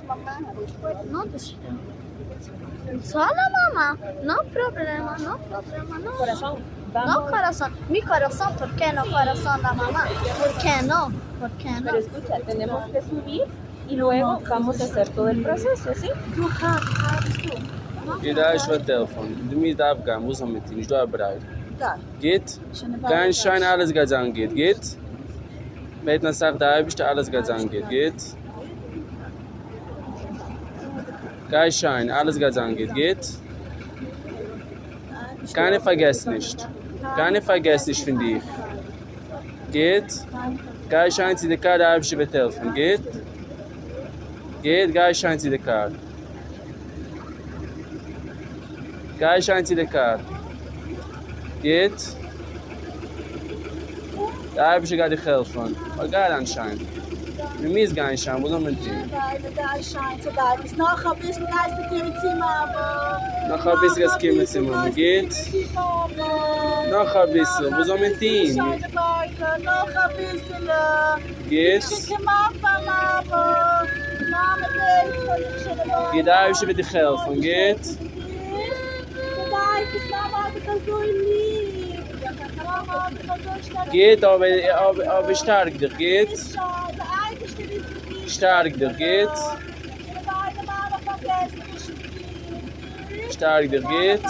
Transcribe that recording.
No Solo mamá, no problema, no problema, no. Corazón, No vamos. corazón, mi corazón, ¿por qué no corazón la mamá? ¿Por qué no? ¿Por qué no? Pero escucha, tenemos que subir y luego vamos a hacer todo el proceso, ¿sí? גוט, די אייבערשטער וועט העלפן. דו מוזט דארף גיין, וואס זאל מען טון? נישט דא א ברירה. גוט? גיין שיין, אלעס גייט זיין גוט, גוט? בעטן אסאך די אייבערשטער אלעס גייט זיין גוט, גוט? גיי שיין, אלעס גייט זיין גוט, גוט? קיינער פארגעסט נישט, קיינער פארגעסט נישט פון דיך, גוט? גיי שיין צו די קאר, די אייבערשטער וועט העלפן, גוט? גוט? גיי שיין צו די קאר. גיי שיין צו די קאר. גוט? די אייבערשטער גייט דיך העלפן. אבער גיי אריין שיין. מען מוז גיין שיין, וואס זאל מען טון? נאך אביסל גייסטו קומען צו מאמע, גוט? נאך אביסל, וואס זאל מען טון? גוט? גוט, די אייבערשטער וועט דיך העלפן, גוט? גוט, אבער שטארק דיך, גוט? שטארק דיך, גוט? שטארק דיך, גוט?